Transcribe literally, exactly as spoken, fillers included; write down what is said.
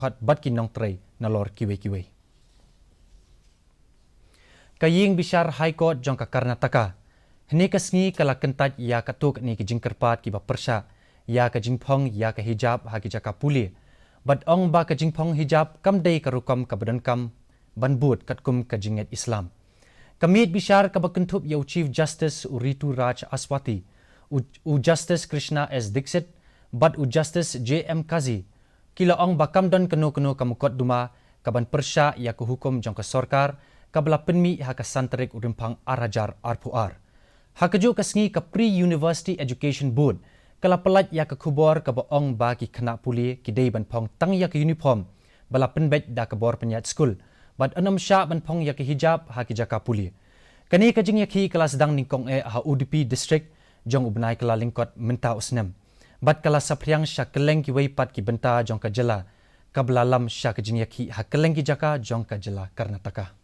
Hot bad ki nongtrei nalor kiwei kiwei. Ka ïing bishar High Court jong ka Karnataka hynne ka sngi ka la kyntait ïa katto katne ki jingkyrpad kiba pyrshah ïa ka jingphong ïa ka hijab ha ki jaka pule, bad ong ba ka jingphong hijab kam dei ka rukom kaba donkam ban bud katkum ka jingngeit Islam. Ka miet bishar kaba kynthup ïa u Chief Justice u Ritu Raj Aswati, u, u Justice Krishna S Dixit, bad u Justice J M Kazi, ki la ong ba kam don kano kano ka mukotduma kaban pyrshah ïa ka hukum jong ka sorkar kaba la pynmih ha ka san tarik u Rymphang ar hajar arphew ar. Ha kajuh ka sngi ka Pre University Education Board ka la pyllait ïa ka khubor kaba ong ba ki khynnah pule ki dei ban phong tang ïa ka uniform ba la pynbeit da ka bor pynïaid skul, bad ym shah ban phong ïa ka hijab ha ki jaka pule. Kane ka jingïakhih ka la sdang nyngkong eh ha U D P District jong u bnai Kyllalyngkot mynta u snem, bad ka la saphriang sha kylleng kiwei pat ki bynta jong ka jylla kaba la lam sha ka jingïakhih ha kylleng ki jaka jong ka jylla Karnataka.